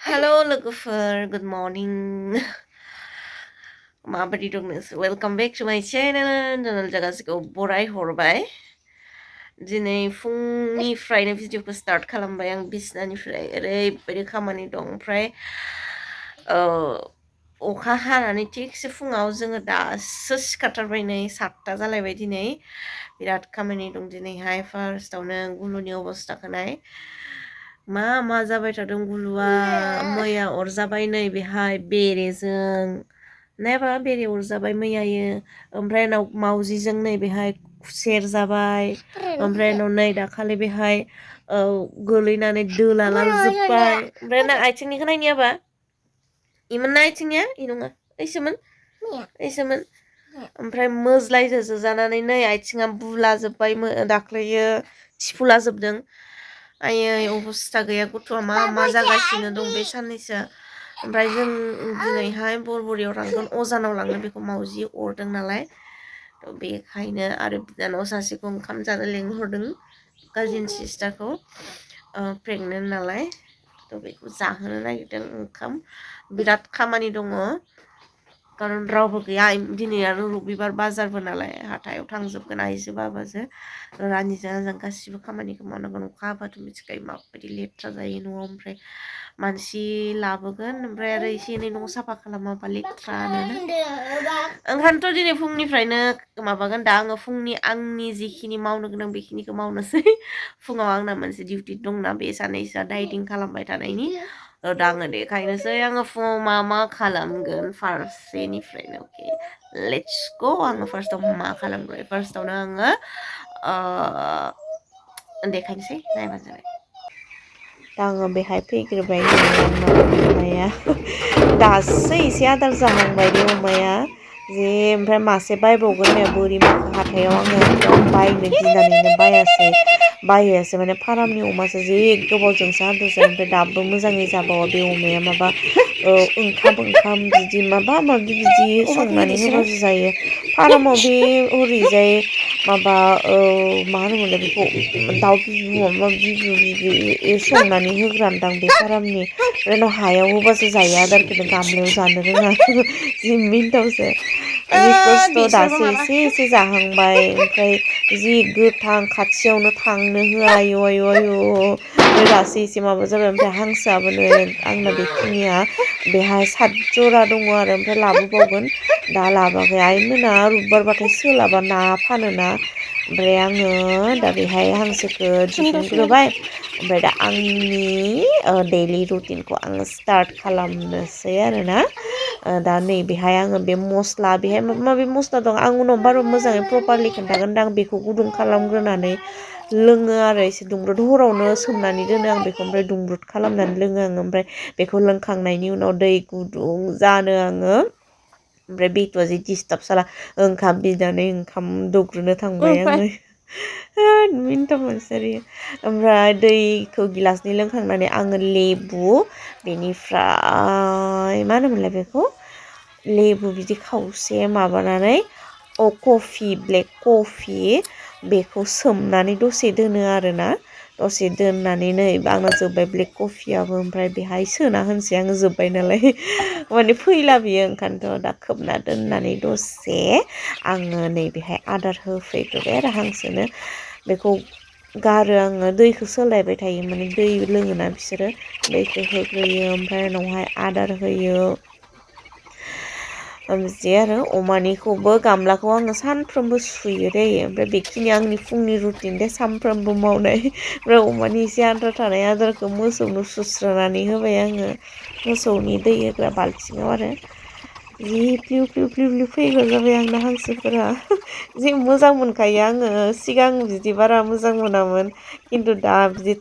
Hello लोगोफोर good morning माबायदि दं नोंसोर welcome back to my channel जागासिखौ बराय हरबाय दिनै फुंनिफ्रायनो भिडिअखौ स्टार्ट खालामबाय आं बिसनानिफ्राय ओरैबायदि खामानि दं ओमफ्राय अखा हानानै थिगसे फुङाव जोङो दासो सिखारथारबाय नै 7ता जालायबाय दिनै बिराद खामानि दं दिनैहाय फार्स्टआवनो गुलुनि अबस्थाखौ नाय मा जाबाय थादों गुलुआ मैया अरजाबाय नै बेहाय बेरेजों नायबा बेरे अरजाबाय मैयायो ओमफ्राय उनाव मावजिजों नै बेहाय खुसेर जाबाय ओमफ्राय उनाव नै दाखालि बेहाय गोलैनानै दोलालाजोब्बाय ओमफ्राय ना आथिंनिखौ नायनियाबा इमोन ना आथिंनिया इ नङा ओइसोमोन ओमफ्राय मोज्लायजों जानानै नै आथिङा बुलाजोब्बाय दाख्लैयो थिफुलाजोबदों आयै अबस्था गैया गथ'आ मा जागासिनो दं बे साननैसो ओमफ्राय जों दिनैहाय बरबरियाव थांगोन अजानाव लांनो बेखौ मावजि अरदों नालाय थ' बेखायनो आरो बिनानाव सासेखौ ओंखाम जानो लिंहरदों काजिन सिस्टारखौ प्रेगनेन्ट नालाय थ' बेखौ जाहोनो नागिरदों ओंखाम बिराद खामानि दङ कारन रावबो गैया दिनै आरो रबिबार बाजारबो नालाय हाथायाव थांजोबगोन आइजो बाबाजो रानिजों आंजों गासिबो खामानिखौ मावनांगोन अखा हाबाथ' मिथिखायो माबायदि लेथ्रा जायो न'आव ओमफ्राय मानसि लाबोगोन ओमफ्राय आरो एसे एनै न' साफा खालामाबा लेथ्रानो ओंखायनोथ' दिनै फुंनिफ्रायनो माबागोन दा आङो फुंनि आंनि जिखिनि मावनो गोनां बेखिनिखौ मावनोसै फुङाव आंना मोनसे डिउटि दंना बे साननैसोआ डाइटिं खालामबाय थानायनि दा आङो देखायनोसै आङो फुङाव मा खालामगोन फार्स्टनिफ्रायनो अके लेट्स गो आङो फार्स्टआव मा खालामगोन फार्स्टआवनो आङो देखायनोसै नायबानो जाबाय दा आङो बेहाय फैग्रोबाय अमाया दासो एसे आदार जाहांबाय बे अमाया जे ओमफ्राय मासे बायबावगोन नो बोरि माखा हाथायाव आङो एकदम बायनो गिनानैनो बायहैयासै माने फारामनि अमासो जि गोबावजोंसो आदार जायो ओमफ्राय दाबो मोजाङै जाबावा बे अमाया माबा ओंखाम बिदि माबा माबि बिदि संनानै होबासो जायो फारामाव बे ओरैजाय माबा मा होनोमोनलाय बेखौ दाउ बिबु माबा बिबु संनानै होग्रानदां बे फारामनि ओमफ्राय उनाव हायाव होबासो जायो आदारखौनो गामलायाव जानो रोङा जि मिनथावसो जि खस्थ' दासो एसे जाहांबाय ओमफ्राय जि गोथां खाथियावनो थांनो होआ आयु ओमफ्राय दासो एसे माबा जाबाय ओमफ्राय हांसोआबो नै आंना बेखिनिया बेहाय 7 जरा दङ आरो ओमफ्राय लाबोबावगोन दा लाबोआखै आइमोना रुबिबारबाथाय सोलाबा ना फानोना ओमफ्राय आङो दा बेहाय हांसोखौ दिहुनग्रोबाय ओमफ्राय दा आंनि दैलि रुटिनखौ आङो स्टार्ट खालामनोसै आरोना दा नैबेहाय आङो बे मस्ला बेहाय माबा माबि मस्ला दं आं उनाव बारा मोजाङै प्रपारलि खोन्थागोन दां बेखौ गुदुं खालामग्रोनानै लोङो आरो एसे दुंब्रुद हरावनो सोमनानै दोनो आं बेखौ ओमफ्राय दुंब्रुद खालामनानै लोङो आङो ओमफ्राय बेखौ लोंखांनायनि उनाव दै गुदुं जानो आङो ओमफ्राय बेथ'आ जि डिस्टार्ब साला ओंखाम बिनानै ओंखाम दौग्रोनो थांबाय आङो मिनथाव मोनसोरि ओमफ्राय दैखौ गिलासनै लोंखांनानै आङो लेबु बेनिफ्राय मा होनोमोनलाय बेखौ लेबु बिदि खावसे माबानानै कफि ब्लेक कफि बेखौ सोमनानै दसे दोनो आरोना दसे दोननानै नै आंना जोब्बाय ब्लेक कफियाबो ओमफ्राय बेहाय सोना होनोसै आङो जोब्बाय नालाय माने फैला बियो ओंखायनोथ' दा खोबना दोननानै दसे आङो नैबेहाय आदार होफैग्रोबाय आरो हांसोनो बेखौ गारो आङो दैखौ सोलायबाय थायो माने दै लोङोना बिसोरो दैखौ होग्रोयो ओमफ्राय उनावहाय आदार होयो बिदि आरो अमानिखौबो गामलाखौ आङो सानफ्रोमबो सुयो दै ओमफ्राय बेखिनि आंनि फुंनि रुटिन दे सानफ्रोमबो मावनाय ओमफ्राय अमानि एसे आद्रा थानाय आदारखौ मोसौनो सुस्रानानै होबाय आङो मोसौनि दै होग्रा बाल्थिङाव आरो जि फ्लिउ फ्लिउ फैग्रा जाबाय आंना हांसोफोरा जि मोजां मोनखायो आङो सिगां बिदि बारा मोजां मोनामोन खिन्थु दा बिदि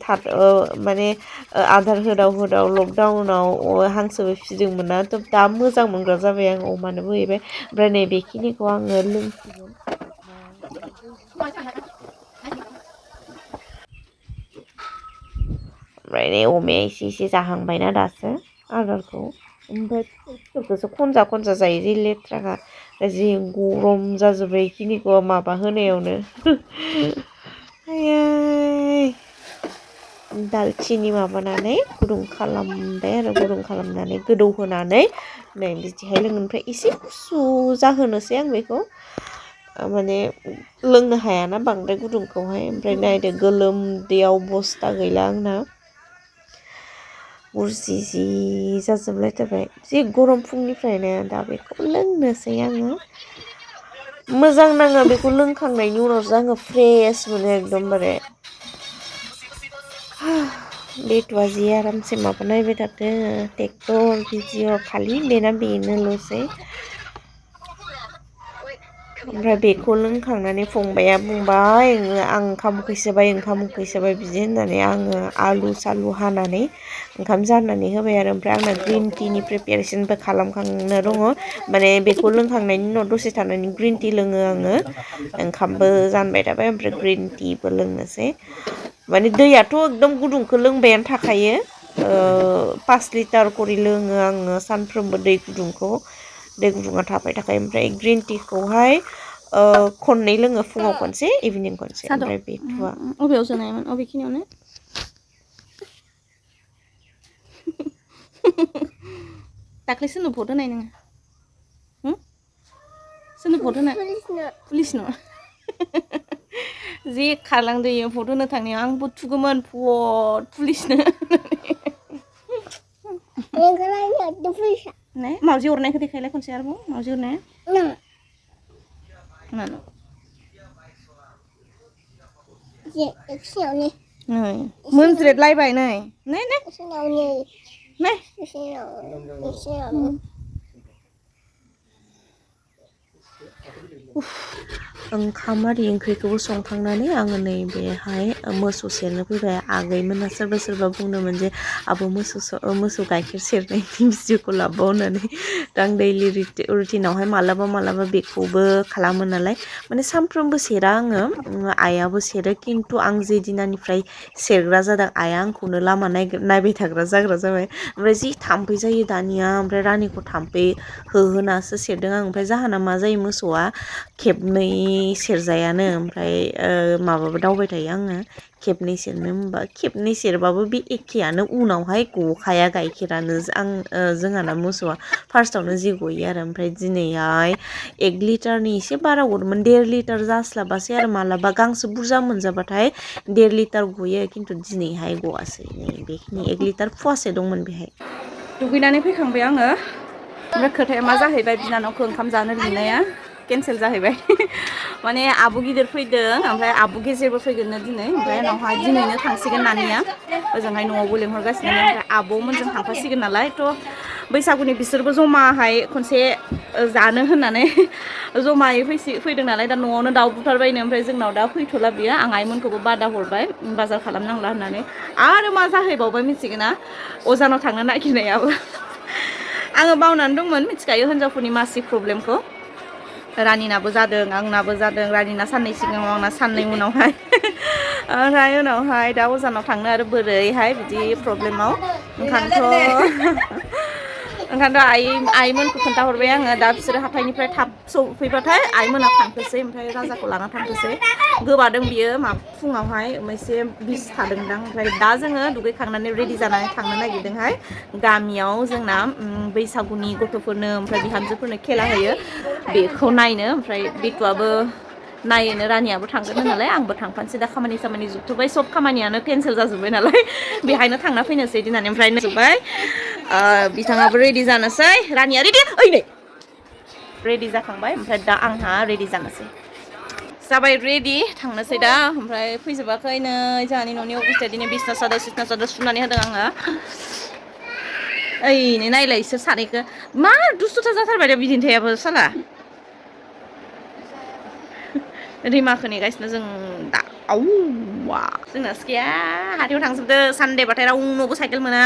माने आदार होदाव लकडाउनाव हांसोबो फिसिदोंमोन ना थ' दा मोजां मोनग्रा जाबाय आं अमानोबो हैबाय ओमफ्राय नै बेखिनिखौ आङो लोंसिगोन ओमफ्राय नै अमाया एसे जाहांबायना दासो आदारखौ ओमफ्राय फोरखौसो खनजा जायो जि लेथ्राखा जि गरम जाजोब्बाय बेखिनिखौ माबा होनायावनो आयै दालचिनि माबानानै गुदुं खालामबाय आरो गुदुं खालामनानै गोदौ होनानै नै बिदिहाय लोङो ओमफ्राय एसे गुसु जाहोनोसै आं बेखौ माने लोंनो हायाना बांद्राय गुदुंखौहाय ओमफ्राय नायदो गोलोमदैयाव बस्था गैला आंना गुरजि जि जाजोबलायथारबाय जि गरम फुंनिफ्रायनो दा बेखौ लोंनोसै आङो मोजां नाङो बेखौ लोंखांनायनि उनावसो आङो फ्रेस मोनो एकदमबारे बेथ'आ जि आरामसे माबा नायबाय थादों ट्रेक्टर भिडिअ खालि बेना बेनोल'सै ओमफ्राय बेखौ लोंखांनानै फंबाया बुंबाय आं ओंखाम उखैसोबाय बिदि होननानै आङो आलु सालु हानानै ओंखाम जाननानै होबाय आरो ओमफ्राय आंना ग्रिन टिनि प्रिपेरेसनबो खालामखांनो दङ माने बेखौ लोंखांनायनि उनाव दसे थानानै ग्रिन टि लोङो आङो ओंखामबो जानबाय थाबाय ओमफ्राय ग्रिन टिबो लोंनोसै माने दैयाथ' एकदम गुदुंखौ लोंबायानो थाखायो 5 लिटार करि लोङो आङो सानफ्रोमबो दै गुदुङा थाबाय थाखायो ओमफ्राय ग्रिन टिखौहाय खननै लोङो फुङाव खनसे इभिनिं खनसे ओमफ्राय बेथ'आ अबेयाव जोनायमोन अबेखिनियावनो दाख्लै सोरनो भट होनाय नोङो सोरनो भट होनाय पुलिसनो जि खारलांदो इयो भट होनो थांनायाव आंबो थुगौमोन भट पुलिसनो मावजि अरनायखौ देखायलाय खनसे आरोबाव मावजि अरनाया मानो नै मोनज्रेदलायबाय नै नै नै नै ओंखाम आरि ओंख्रिखौबो संखांनानै आङो नैबेहाय मोसौ सेरनो फैबाय आगैमोना सोरबा बुंदोंमोन जे आब' मोसौ गाइखेर सेरनायनि भिडिअखौ लाबोबाव होननानै दा आं दैलि रुटिनावहाय मालाबा बेखौबो खालामो नालाय माने सानफ्रोमबो सेरा आङो आइयाबो सेरो खिन्थु आं जे दिनानिफ्राय सेरग्रा जादों आइया आंखौनो लामा नायबाय थाग्रा जाग्रा जाबाय ओमफ्राय जि थाम्फै जायो दानिया ओमफ्राय रानिखौ थाम्फै होहोनासो सेरदों आं ओमफ्राय जाहोना मा जायो मोसौआ खेबनै सेरजायानो ओमफ्राय माबाबो दावबाय थायो आङो खेबनै सेरनो होनबा खेबनै सेरबाबो बे एखेयानो उनावहाय गखाया गाइखेरानो जोंहाना मोसौआ फार्स्टआवनो जि गयो आरो ओमफ्राय दिनैहाय 1 लिटारनि एसे बारा गदोंमोन 1.5 लिटार जास्लाबासै आरो मालाबा गांसो बुरजा मोनजाबाथाय 1.5 लिटार गयो खिन्थु दिनैहाय गवासै नै बेखिनि 1 लिटार फुवासे दंमोन बेहाय दुगैनानै फैखांबाय आङो ओमफ्राय खोथाया मा जाहैबाय बिनानावखौ ओंखाम जानो लिंनाया केन्सेल जाहैबाय माने आब' गिदिर फैदों ओमफ्राय आब' गेजेरबो फैगोननो दिनै ओमफ्राय उनावहाय दिनैनो थांसिगोन नानिया ओजोंहाय न'आवबो लेंहरगासिनो ओमफ्राय आब'मोनजों थांफासिगोन नालाय थ' बैसागुनि बिसोरबो जमाहाय खनसे जानो होननानै जमायै फैदों नालाय दा न'आवनो दाउ बुथारबायनो ओमफ्राय जोंनाव दा फैथ'ला बियो आं आइमोनखौबो बादा हरबाय बाजार खालामनांला होननानै आरो मा जाहैबावबाय मिथिगोना अजानाव थांनो नागिरनायाबो आङो बावनानै दंमोन मिथिखायो हिनजावफोरनि मासिक प्रब्लेमखौ रानिनाबो जादों आंनाबो जादों रानिना साननै सिगाङाव आंना साननै उनावहाय ओमफ्राय उनावहाय दा अजानाव थांनो आरो बोरैहाय बिदि प्रब्लेमाव ओंखायनोथ' आइमोनखौ खोन्थाहरबाय आङो दा बिसोरो हाथाइनिफ्राय थाब सफैबाथाय आइमोना थांथोसै ओमफ्राय राजाखौ लाना थांथोसै गोबादों बियो फुङावहाय एसे बिस थादोंदां ओमफ्राय दा जोङो दुगैखांनानै रेडि जानानै थांनो नागिरदोंहाय गामियाव जोंना बैसागुनि गथ'फोरनो ओमफ्राय बिहामजोफोरनो खेला होयो बेखौ नायनो ओमफ्राय बिथ'आबो नायनो रानियाबो थांगोन नालाय आंबो थांफानोसै दा खामानि जोबथ'बाय सब खामानियानो केन्सेल जाजोब्बाय नालाय बेहायनो थांना फैनोसै दिनानै ओमफ्राय जोब्बाय बिथाङाबो रेडि जानोसै रानिया रेडि ओइ नै रेडि जाखांबाय ओमफ्राय दा आंहा रेडि जानोसै जाबाय रेडि थांनोसै दा ओमफ्राय फैजोबाखै नै जोंहानि न'नि अबस्थाया दिनै बिसना सादर सुनानै होदों आङो ओइ नै नायलाय इसोर सानैखौ मा दुस्थ'था जाथारबाय दा बिदिन्थायाबो साला रिमाखौ नेगासिनो जों दा आवा जोंना सिखाया हाथायाव थांजोबदो सानदेबाथाय रावनावबो साइकेल मोना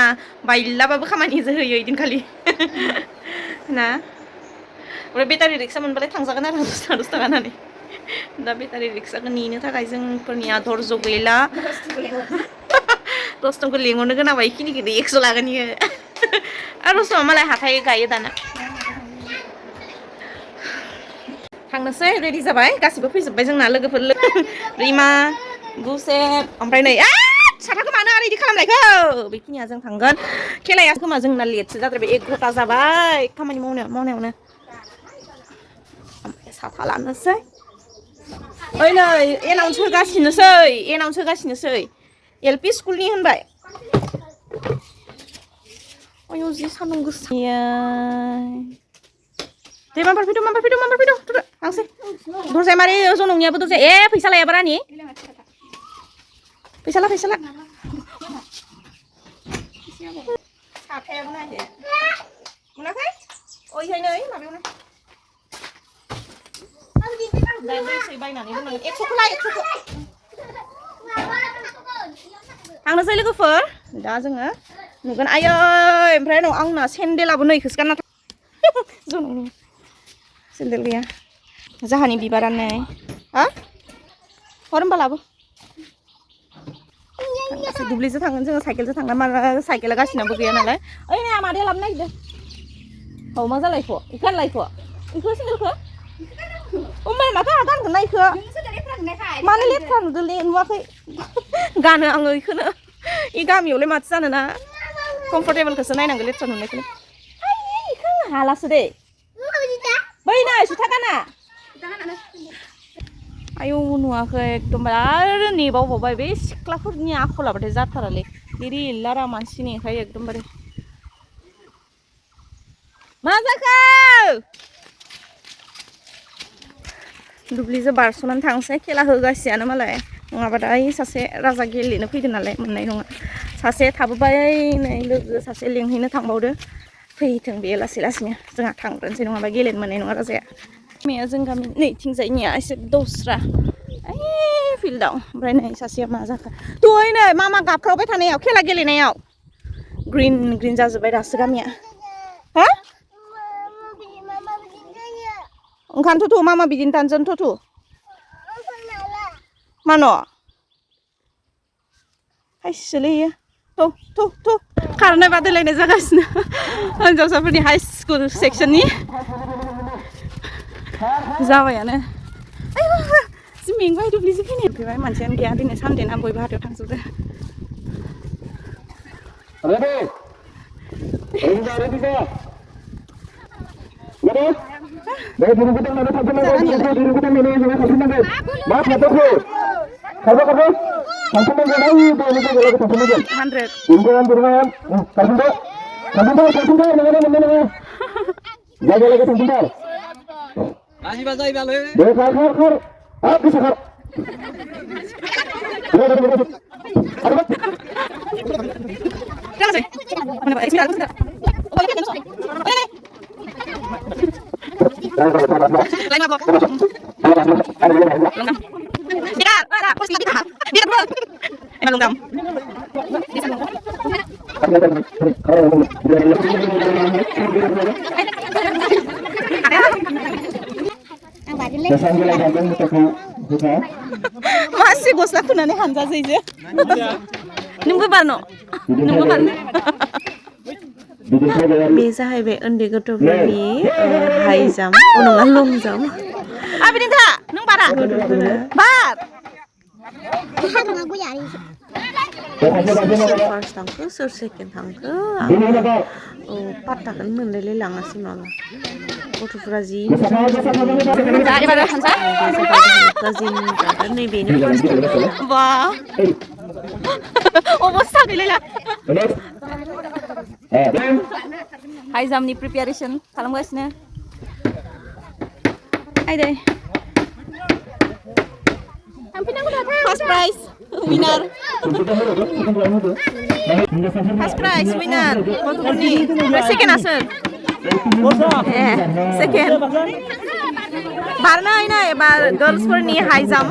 बायलाबाबो खामानि होयो इदिनखालि ना ओमफ्राय बेटारि रिक्सा मोनबालाय थांजागोन आरो 10 थाखा होनानै दा बेटारि रिक्साखौ नेनो थाखाय जोंफोरनिया धर्ज गैला 10 टंखौ लेंहरनो गोनांबा बेखिनिखौनो 100 लागोन इयो आरो रसमा मालाय हाथाय गायो दाना थांनोसै रेडि जाबाय गासिबो फैजोब्बाय जोंना लोगोफोर रिमा गुसेब ओमफ्राय नै साथाखौ मानो आरो इदि खालामलायखो बेखिनिया जों थांगोन खेलाया खोमा जोंना लेटसो जाद्रायबाय 1 घन्टा जाबाय खामानि मावनायावनो साथा लानोसै ओइ नै एनाउन्स होगासिनोसै एलपि स्कुलनि होनबाय आयौ जि सान्दुं गोसाया दे माबार फैदो थांसै दरजाया मारै जनंनियाबो दरजाया फैसा लायाबा रानि फैसा ला साथायाबो नायदे मोनाखै ओइहाय नै माबायावनो दैसै बायनानै दोननांगोन 100खौ ला 100खौ थांनोसै लोगोफोर दा जोङो नुगोन आयै ओमफ्राय उनाव आंना सेन्देलाबो नै इखोसो गानना जनंनि सेन्देल गैया जाहानि बिबारानो हा हर होमबा लाबो दुब्लिजों थांगोन जोङो साइकेलजों थांना माला साइकेला गासिनाबो गैया नालाय ओइ नै मादैया लाबोनो नागिरदों औ मा जालायखो गानलायखो इखो सेन्देलखौ ओमफ्राय माथो आंहा गानगोन ना इखो मानो लेथ्रा नुदोंलै नुवाखै गानो आङो इखौनो इ गामियावलाय माथो जानोना कम्फर्टेबलखौसो नायनांगौ लेथ्रा नुनायखौनो इखौ हालासो दे बै नै जुथा गाना आयौ नुवाखै एकदमबारे आरो नेबावबावबाय बे सिख्लाफोरनि आखलाबाथाय जाथारालै रिलारा मानसिनि ओंखाय एकदमबारे मा जाखो दुब्लिजों बारस'नानै थांसै खेला होगासियानो मालाय नङाबा दाय सासे राजा गेलेनो फैदों नालाय मोननाय नङा सासे थाबोबाय नै लोगो सासे लिंहैनो थांबावदो फैथों बेयो लासैनो जोंहा थांग्रोनोसै नङाबा गेलेनो मोननाय नङा राजाया मैया जों गामि नैथिंजायनिया एसे दस्रा ओइ फिल्डआव ओमफ्राय नै सासेया मा जाखो दहाय नै मा गाबख्रावबाय थानायाव खेला गेलेनायाव ग्रिन जाजोब्बाय दासो गामिया हा ओंखायनोथ' मा बिदिनो दानजोनथ' मानो हायसोलै थ' खारनाय बादायलायनाय जागासिनो हिनजावसाफोरनि हाइ स्कुल सेक्सननि जाबायानो जि मेंबाय दुब्लिजों फैबाय मानसियानो गैया दिनै सानदे ना बयबो हाथायाव थांजोबदो masih gosla kunane hanza zaize नोंबो बारनो बे जाहैबाय उन्दै गथ'फोरनि हाइ जाम्प नङा लं जाम्प आबिदिन्था नों बारा बार सोर फार्स्ट थांखो सोर सेकेन्ड थांखो पात्ताखौनो मोनलायलाय लाङासै माबा गथ'फोरा जि नैबेनि फार्स्ट बा अबस्था गैलायला हाइ जाम्पनि प्रिपेरेसन खालामगासिनो आइदै first prize winner first prize winner गथ'फोरनि ओमफ्राय सेकेन्डआ सोर सेकेन्ड बारनो हायना एबार गर्ल्सफोरनि हाइ जाम्प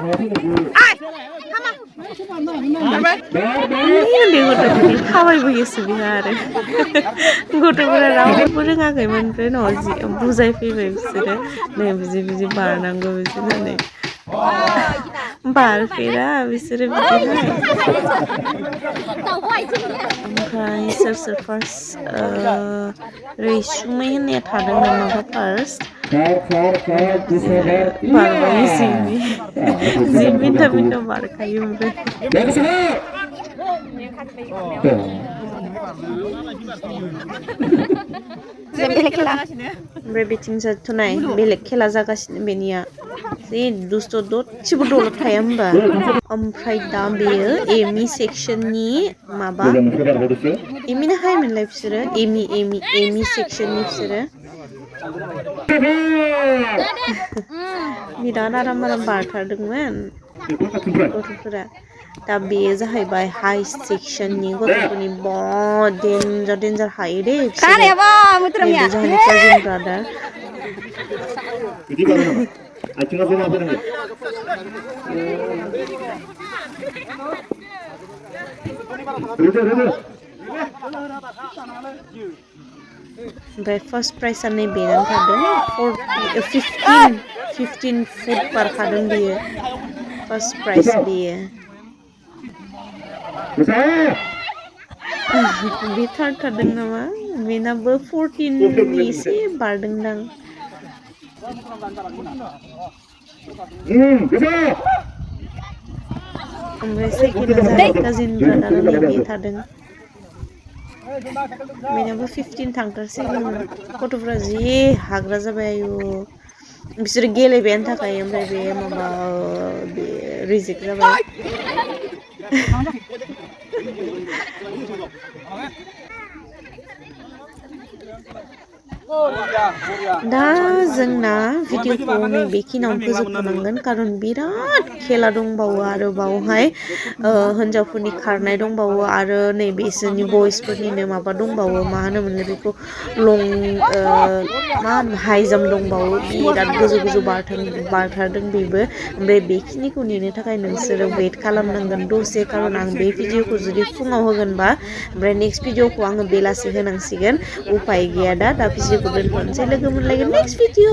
उन्दै गथ'फोरनि थाबायबोयोसो बिहा आरो गथ'फोरा रावबो रोङाखैमोन ओमफ्राय उनाव जि बुजायफैबाय बिसोरो नै बिदि बारनांगौ बिदि होननानै बारफेरा बिसोरो बिदिहाय ओमफ्राय सोर फार्स्ट रैसुमै होननाया थादों नामाबा फार्स्ट बारबाय जि मिन्टा बारखायो ओमफ्राय बेलेग खेला ओमफ्राय बिथिं जाथ'नाय बेलेग खेला जागासिनो बेनिया जि दुस्थ' दसेबो दलद थाया होमबा ओमफ्राय दा बेयो एमि सेक्सननि माबा एमि ना हायमोनलाय बिसोरो एमि सेक्सननि बिसोरो बिराद आराम आराम बारथारदोंमोन गथ'फोरा दा बेयो जाहैबाय हाइ सेक्सननि गथ'फोरनि बहुत डेन्जार हायो दे बिसोरो नैबे जाहैबाय काजिन ब्रादार ओमफ्राय फार्स्ट प्राइजआ नैबेनानो थादों 15 फुट बारखादों बेयो फार्स्ट प्राइज बेयो बे थार्ड थादों नामा बेनाबो 14 एसे बारदोंदां ओमफ्राय सेकेन्डआ जाबाय काजिन ब्रादार नैबे थादों बेनाबो 15 थांथारसिगौमोन गथ'फ्रा जि हाग्रा जाबाय आयु बिसोरो गेलेबायानो थाखाय ओमफ्राय बे माबा बे रिजेक्ट जाबाय दा जोंना भिडिअखौ नैबेखिनियावनो फोजोबथ'नांगोन कारन बिराद खेला दंबावो आरो बावहाय हिन्जावफोरनि खारनाय दंबावो आरो नैबेसोरनि बयसफोरनिनो माबा दंबावो मा होनोमोनलाय बेखौ मा हाइ जाम्प दंबावो बिराद गोजौ गोजौ बारथारदों बेबो ओमफ्राय बेखिनिखौ नेनो थाखाय नोंसोरो वेट खालामनांगोन दसे कारन आं बे भिडिअखौ जुदि फुङाव होगोनबा ओमफ्राय नेक्स्ट भिडिअखौ आङो बेलासि होनांसिगोन उपाय गैया दा भिडिअखौ दोनथ'नोसै लोगो मोनलायगोन नेक्स्ट भिडिअ